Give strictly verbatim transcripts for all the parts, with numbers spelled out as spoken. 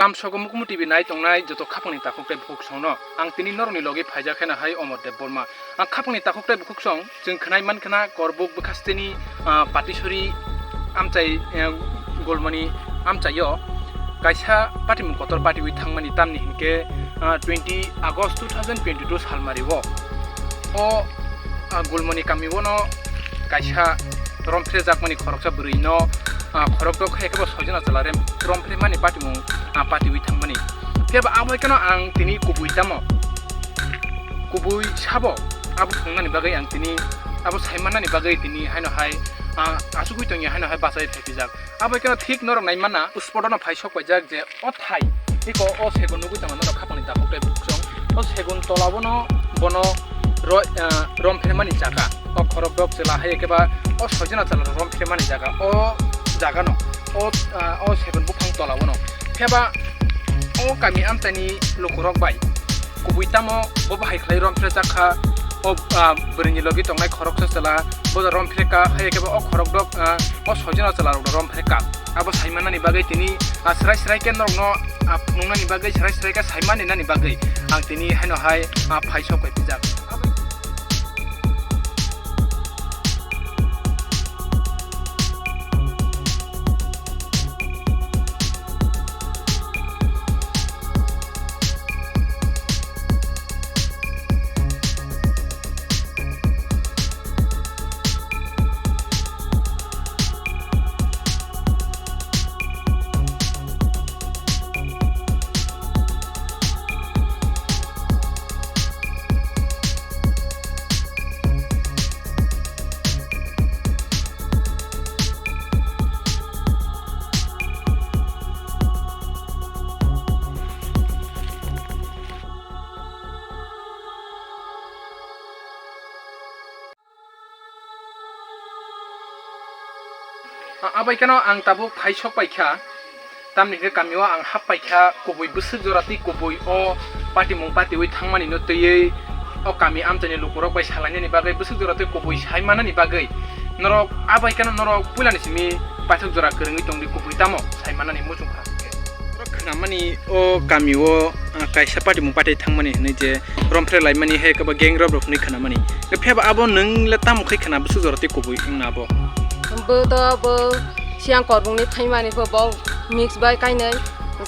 Kamsogo Mukumu T V nai tongnai joto khapangni takhuk tei bukhuk songno ang tini norokni logi phaijak heno hai Omor Debbarma. Ang khapangni takhuk tei bukhuk song chwng khwnai mankha na Korbuk bwkhasteni, ah, Patisori amchai, eh, Golmoni amchaio kaisa patimung kotor patiwi thangmani, tamni hinkhe, ah, twenty August two thousand twenty-two salmario. O, ah, Golmoni kamiono kaisa romphrejakmani khoroksa bwrwino, ah, khorokdok hai khe bo soijana chwla rem-, romphre mani patimung, ah, patiwi thangmani. Phiya ba abo hai kheno ang tini kubui tamo, kubui sabo abo thungnani bagwi ang tini abo saimanani bagwi tini haino hai, ah, achugwi tongya haino hai bachai phaikijak. Abo hai kheno thik norok nai mana spot ono phai sok paijak je o thai, iko o segun nugwi tongma norok khapangni takhuk tei bukhuk song. O segun tola bono, bono ro-, ah, romphre mani jaga. O khorokdok chwla hai khe ba o soijana chwla romphre mani jaga. O jaga no, o, ah, o segun buphang tola bono. Phiya ba o kami amchaini lukurok bai kubui tamo bo bahai khlai romphre jakha. O, ah, bwrwini logi tongnai khoroksa chwla bo romphre ka, hai khe ba o khorokdok, ah, o soijana chwla rok romphre ka. Abo saimanani bagwi tini, ah, srai srai khe norokno, ah, phunuknani bagwi, srai srai khe saimani nani bagwi ang tini haino hai, ah, phai sok pai pijak. A-, abai kheno ang tabuk phai sok pai kha, tamni hwnkhe kamio ang hap pai kha, kubui bwswk jora tei kubui o patimung patiwi thangmani no twiwi o kami amchaini lukurok bai salainani bagwi bwswk jora tei kubui sai manani bagwi norok abai kheno norok puilani simi paithak jora kwrwngwi tongdi, kubui tamo sai manani muchung kha. Khwnamani o kamio, ah, kaisa patimung patai thangmani hwnwi je romphre laimani hai khe ba gang rok rok hwnwi khwnamani. Phiya ba abo nwng le tamo khai khwna bwswk jora tei kubui wngna abo? Bo to bo siyang korbungni phaimani bo, bo mix bai kainwi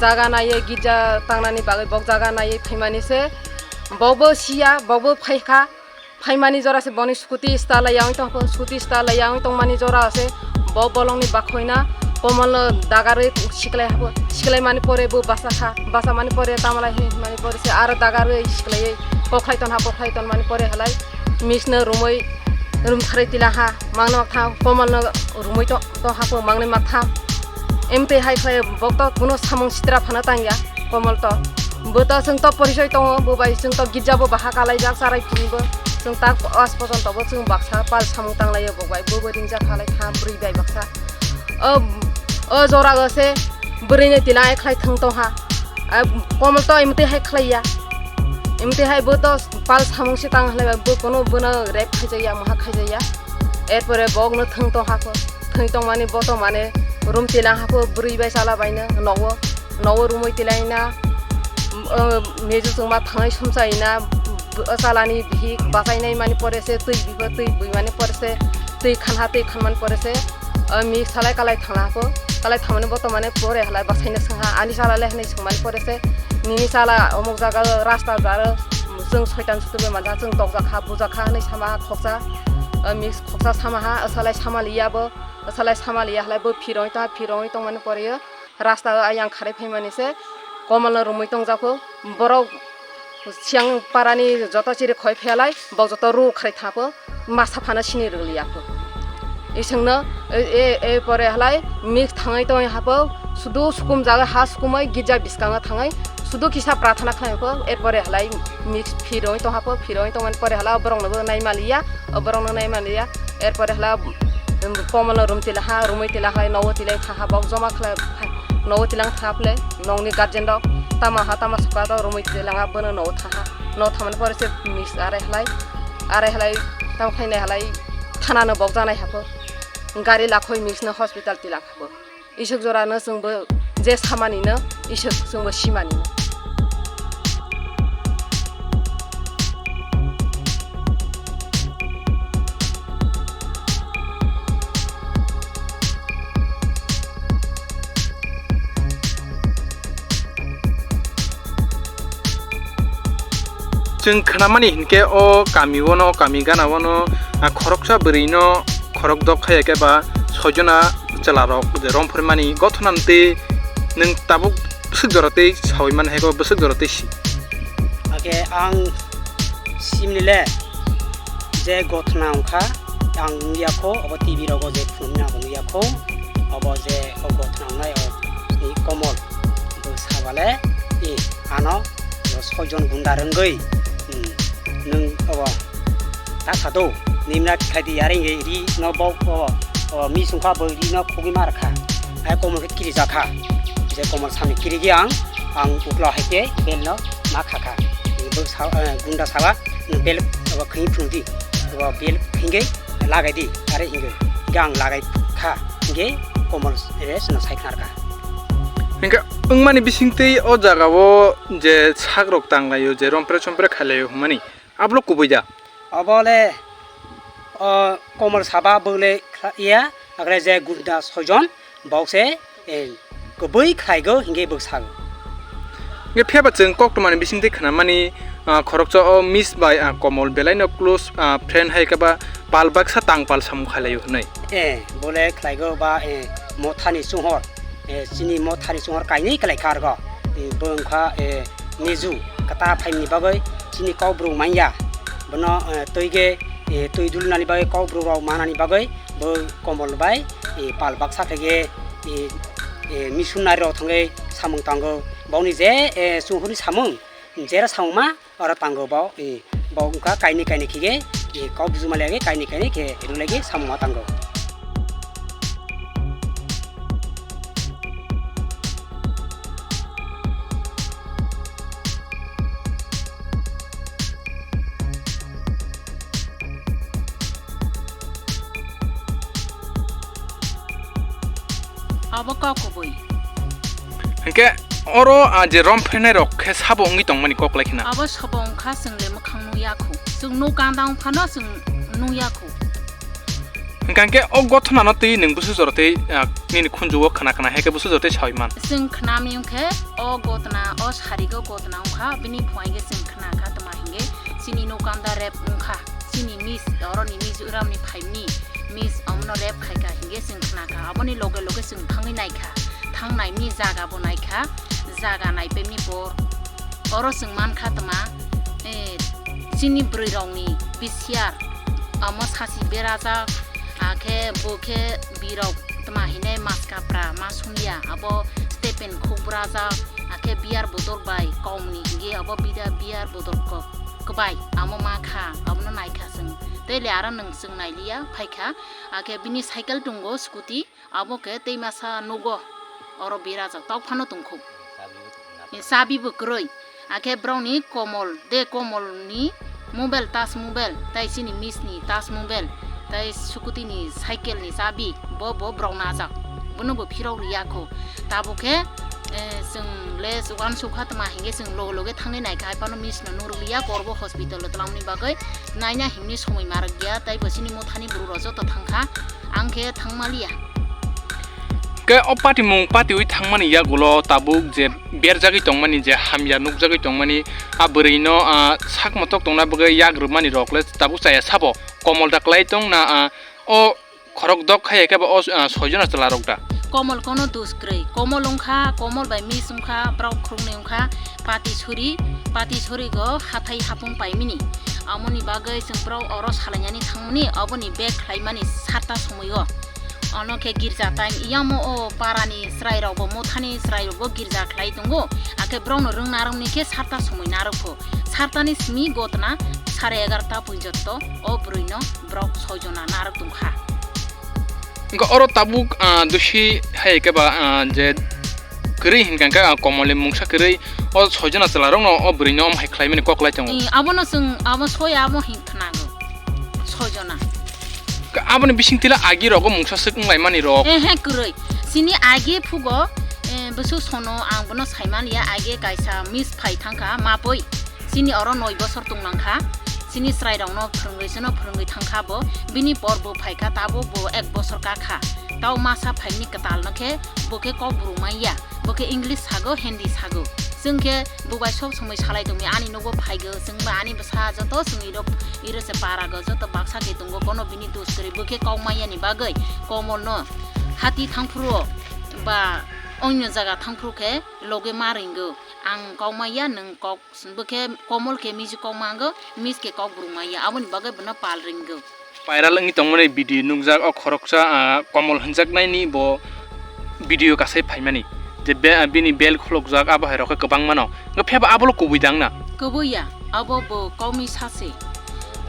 jaga naiwi girja tangnani bagwi bo jaga naiwi phaimani se. Bo bo siya, bo bo phaikha. Phaimani jora se boni scooty start lai yang tong, scooty start lai yang tongmani jora se bo bolongni bakhoina komolno dagarwi siklai habo, siklai mani pore bo basa kha, basa mani pore tamalai hi mani pore se aro dagarwi siklaiwi kokhlai ton ha, kokhlai ton mani pore halai mix no rumwi rum tharwi tila ha, mangno tha komolno rumwi to, to ha ko mangni matha. Emte hai khlai bok to kuno samung sitra phana tangya. Komol to. Bo to chwng to porichoi tongo, bo bai chwng to girja bo baha kalaijak, charai phuni bo. Chwng tak as pojonto bo chwng baksa pal samung tanglaio bo bai, bo bo ringjak khalai kha bwrwi bai baksa. O, o jora go se bwrwi ni tila ekhlai thwng tong ha. A, Komol to imtwi hai khlaiya. Imtwi hai bo to pal samung se tang halai bai, bo kono bono rep khaijaya, maha khaijaya. Erpore bok no thwng tong ha ko. Thwng tong mani bo to mane room tila ha ko bwrwi bai chala bai no nogo. Nogo rumwi tilaina, uh, meju chwngma thangai sumchaina, uh, chalani bihik bachainai mani pore se twi bibo, twi bui mani pore se twi khanha, twi khanmani pore se, uh, mi salai kalai thangna hako, kalai thangmani bo to mane pore halai bachaina swngha, ani chala le hinwi swngmani pore se, nini chala omuk jaga rasta jaro chwng soitan sutubai manja, chwng tokjakha, bujakha hinwi sama ha khoksa, uh, mi khoksa sama ha, uh, salai sama liya bo, uh, salai sama liya halai bo phiroi ta, phiroi tongmani pore o. Rasta o ayang kharwi phaimani se Komolno rumwi tongjago. Borok siyang parani joto chiri khoi phelai, bok joto ru kharwi thapo, masa phano sini rwliya pho. Isingno e, e, e pore halai mix thangwi tongwi hapo, sudu sukum jaga ha sukumwi girja biskango thangwi sudu kisa prathana khlai pho, er pore halai mix phirwi tong hapo, phirwi tongmani pore hala borokno bo nai maliya, borokno nai maliya, er pore hala Komolno rum tila ha, rumwi tila halai nogo tilai tha ha, bok joma khlai nogo tilang tha phle, nokni guardian rok tama ha, tama suka rok rumwi tilang ha, bono nogo tha ha, nogo thamani pore se mix arai halai, arai halai, tamo khainai halai thana no bok janai ha pho, gari lakhoi mix no hospital tilang ha pho. Isuk jora no chwng bo je samanino Iswr chwngbo simanino. Chwng khnamani hinkhe o kami o no, o kami gana o no, ah, khoroksa bwrwi no khorok dok khai khe ba soi jona chwla rok je rom phurmani gothona twi nwng tabuk bwswk jora tei saui man hai khe bwswk jora tei si. Ake ang simni le je gothona wngkha ang nukya kho, obo T V rogo je phunukna bo nukya kho, obo je o gothona wngnai o ni Komol bo sabale i ano soi jon gunda rwngwi, hmm, nwng obo ta sado nimna khaidi yar hinwi ri no bo o, o mi sungkha bo ri no khugwi mar kha. Ai Komol khe kiri jakha, je Komol sami kiri gi ang, ang uklo hai khe bel no ma kha kha. Bo sa, eh, gunda saba bel obo khini phung di, obo bel khingwi lagai di, are hinwi. Hingke ang lagai kha, hingke Komol re sino sai khnar kha. Hingke wngmani bisingtwi o jaga o je sak rok tang laio, je rompre sompre khai laio hwnmani, ablo kubui da? Obo le, o, Komol saba bwle khla-, iya, agre je gunda soi jon, bok se, eh, kubui khlaigo hingke bwksago. Hingke phiya ba chwng koktwmani bisingtwi khnamani, ah, khoroksa o Miss bai, ah, Komol belai no close, ah, friend hai khe ba pal baksa tang pal samung khai laio hwnwi. Eh, bole khlaigo ba, eh, mothani chunghor, eh, chini mothani chunghor kainwi kwlai kha argo. Eh, bo wngkha, eh, Miju, kwta phaimni bagwi chini kokborok manya. Bono, eh, twi ge, eh, twi dulnani bagwi kokborok rok manani bagwi bo Komol bai, eh, pal baksa khe ge, eh, eh, missionary rok thangwi samung tango. Boni je, eh, chunghorni samung, jera samung ma oro tango bo, eh, bo wngkha kainwi kainwi khe ge, eh, kok bujuma lagi kainwi kainwi khe rwlagi samung ma tango. Abo kok kubui. Hingke oro, ah, je rom phainai rok khe sabo wngwi tongmani kok lai khna. Abo sabo wngkha chwng le mwkhang nukya khu. Chwng nuk kanda wngphano chwng nukya khu. Hingkha hingke o gothona no twi nwng busu jora tei, ah, nini khunju o khna khna hai khe busu jora tei saui man. Chwng khnami wngkhe o gothona, o sarigo gothona wngkha, bini phuaige chwng khna kha tma hinge chini nokanda rep wngkha, chini miss, oroni miss uramni phaimni miss omono rep khaikha hinge chwng khna kha, aboni loge loge chwng thangwi naikha, thangnaini jaga bo naikha, jaga naipaimni por oro chwng mankha tma, eh, chini bwrwi rokni bisiar omo sasi berajak, akhe bo khe birok tma hinai maskapra ma sumya, abo stepen khuk brajak, akhe beer bodol bai komni hinge abo bida beer bodol kok kwbai amo ma kha, abono nai kha chwng. Tei le aro nwng chwng nai liya phai kha, akhe bini cycle tongo scooty, abo khe tei masa nugo oro berajak tok phano tong kho. Chabi bo kwrwi. Akhe brokni Komol, de Komolni mobile, touch mobile, tai chini miss ni touch mobile, tai scooty ni cycle ni chabi, bo, bo brok najak. Bono bo phirok riya kho. Tabuk khe, eh, chwng le uansukha tma hinge chwng loge loge thangwi naikha, hai phano miss no nurok liya, korbo hospital o twlamni bagwi naina himni somoi ma rwkya, tai bo chini mothani bwrwi rok joto thangkha, ang khe thangma liya. Khe o patimung patiwi thangmani yagulo tabuk je berjagwi tongmani, je hamya nukjagwi tongmani, a bwrwino, a, sak motok tongna bagwi yak rwmani rok le tabuk chaya sabo? Komol da kwlai tong na, a, o khorok dok khai khe ba o, a, soi jona chwla rok da? Komol kono dus kwrwi. Komol wngkha, Komol bai miss wngkha, borok khoroknwi wngkha, pati suri, pati suri go hathai hapung paimini. Amoni bagwi chwng borok oro salainani thangmani, oboni bag khlaimani sarta somoio. Ono khe girja time, iyamo o parani chwrairokbo, mothani chwrairokbo girja khlai tongo. Akhe borokno rwng narwkni khe sarta somoi narwkho. Sartani simi gotna sare egarota porjonto o bwrwino borok soi jona narwk tongkha. Wngkha oro tabuk, ah, dusi hai khe ba, ah, je kwrwi hinkha khe, ah, Komolni mungsa kwrwi o soi jona chwlarokno o bwrwino omo hai khlaimani kok lai tongo. Eh, abono chwng abo soi abo hin khnago. Soi jona. Aboni bisingtwi le agi rogo mungsa swk wng laimani rok. Ehe, kwrwi. Chini agi phugo, Eh, bwswk sono ang bono saimaliya, age kaisa miss phai thangkha, mapui. Chini oro noi bosor tonglang kha. Chini chwrairokno phwrwngwi, chwngno phwrwngwi thang kha bo. Bini por bo phai kha, tabuk bo ek bosor ka kha. Tao masa phaimani kwtalno khe bo khe kok buru manya. Bo khe English sago, Hindi sago. Chwng khe bo bai sob somoi salai tongwi, ani nogo phaigo, chwng bai ani bwsa joto chwng irok, iro se parago joto baksa khe tongo, kono bini dos kwrwi. Bo khe kok manyani bagwi Komolno hati thangphuru ba onyo jaga thangphuru khe loge ma ringo. Ang kok manya, nwng kok, bo khe Komol khe miss kok mango, miss khe kok buru manya. Aboni bagwi bono pal ringo. Viral wngwi tongmani video nukjak o khoroksa, ah, Komol hwnjaknaini bo video kasai phaimani. Je be-, bini bel khulukjak abo hai rok khe kwbangma no. Wngkha phiya ba abolo kubui dang na? Kubui ya, abo bo kokmisa se.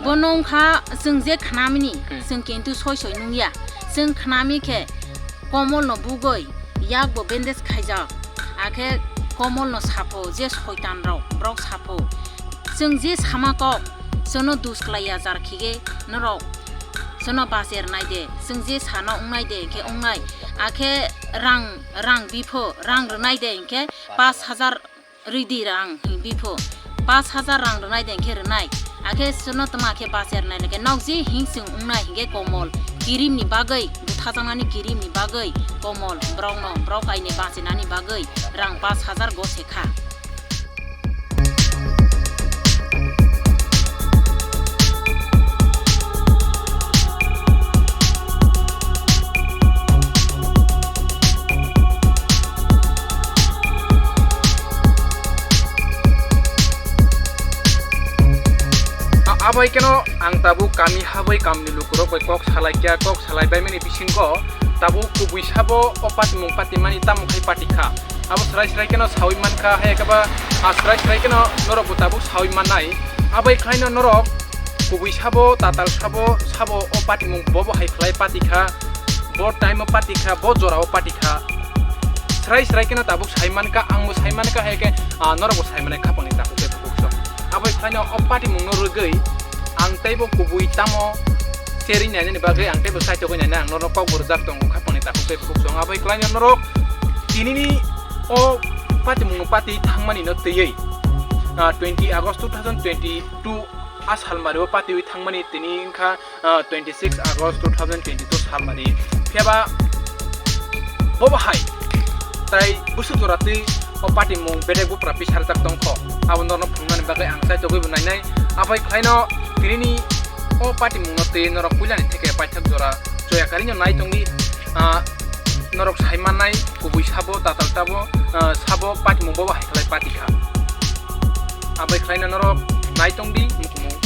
Bono wngkha chwng je khnamini, Hmm. chwng kintu soi soi nungya. Chwng khnami khe Komolno bugwi yak bo bandage khaijak. Akhe Komolno sapho je soitan rok, borok sapho. Chwng je sama kok, chwngno dus klaiya jar khige norok. Chwngno bacher nai de, chwng je sano wngnai de, hinkhe wngnai. Akhe rang, rang bipho, rang rwnai de, hinkhe pash hajar rwidi rang bipho. Pash hajar rang rwnai de, hinkhe rwnai. Akhe chwngno tma khe bacher nai, hinkhe nok je hing chwng wngnai, hinkhe Komol. Kirimni bagwi, buthajaknani kirimni bagwi Komol. Borokno, borok kainwi bachinani bagwi rang pash hajar go se kha. A-, abai keno ang tabuk kami habai kamni lukurok bai kok salai kya, kok salai bai mani bisingo tabuk kubui sabo o patimung patimani tamo khai pati kha. Abo srai srai keno sawi mankha, hai khe ba, a, srai srai keno norok bo tabuk sawi mannai. Abai khlaino norok kubui sabo, tatal sabo, sabo o patimung bobo hai khlai pati kha, bo time o pati kha, bo jora o pati kha. Srai srai keno tabuk sai mankha, ang bo sai mankha, hai khe, a, norok bo sai manai khapangni tabuk khe tabuk sok. Abai khlaino o patimung no rwgwi ang teibo kubui tamo cherwi nainani bagwi ang teibo saitogwi naina ang norok kok bo rwjak tongo khapangni tabuk khe tabuk sok. Abai khlaino norok tinini o patimung no pati thangmani no twiwi, ah, twenty August two thousand twenty-two a salmari o patiwi thangmani tini wngkha, ah, twenty six August two thousand twenty-two salmari. Phiya ba bobo hai tai busu jora twi o patimung bedek bupra pisarjak tongkho, abo norno phunuknani bagwi ang saitogwi bo nainai. Abai khlaino tinini o patimung no twi norok puilani theke paithak jora choya karino nai tongdi, ah, norok sai mannai kubui sabo, tatal tabo, ah, sabo patimung bobo hai khlai pati kha. Abai khlaino norok nai tongdi mukumung.